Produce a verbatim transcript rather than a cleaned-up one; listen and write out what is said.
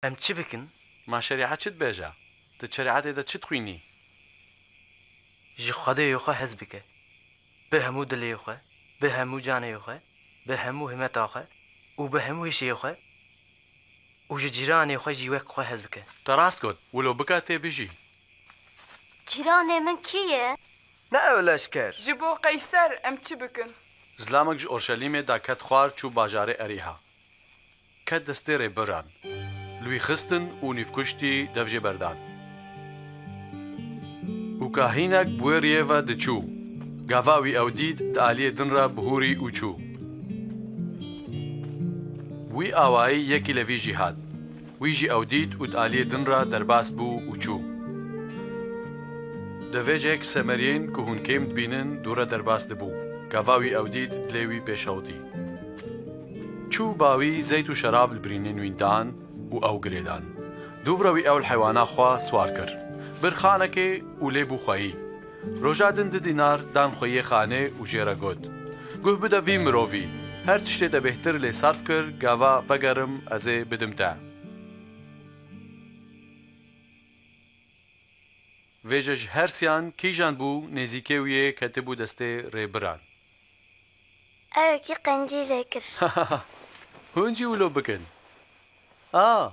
Em çi bikin? Ma şerîet çi dibêje? Di şerîetê de çi dixwînî? Ji Xwedê wî xwe hez bike. Bi hemû dilê wî xwe, bi hemû canê wî xwe, bi hemû himeta xwe û bi hemû hişê xwe û ji cîranê xwe jî wek xwe hez bike. Te rast got, wilo bike tê bijî. Cîranê min kî ye? Ne ew leşker. Ji bo Qeyser em çi bikin? Zilamek ji Orşelîmê daket xwar çû bajarê Erîha. Ket destê rêbiran. Li wî xistin û nîvkuştî dev jê berdan. Û kahînek bi wê riyê ve diçû. Gava wî ew dît di aliyê din re bihûrî û çû. Wî awayî yekî li vî jî hat. Wî jî ew dît û di aliyê din re derbas bû û çû. Di vê cihek semeriyên ku hûn kêm dibînin dûre derbas dibû. Gava wî ew dît dilê wî pê şewitî. Çû ba wî zeyt û şerab li birînên wîn dan û ew girêdan. Dûvre wî ew li heywana xwe siwar kir. Bir xanekê û lê bû xweyî. Roja din du dînar dan xweyiyê xanê û jê re got, Guh bide vî mirovî, her tiştê te bêhtir lê sarf kir, gava vegerim ez ê bidim te. Vêce ji her siyan kîjan bû nêzîkê wî yê ketibû destê rêbiran. Ewekî qencî lê kir. Hûn jî wilo bikin. A,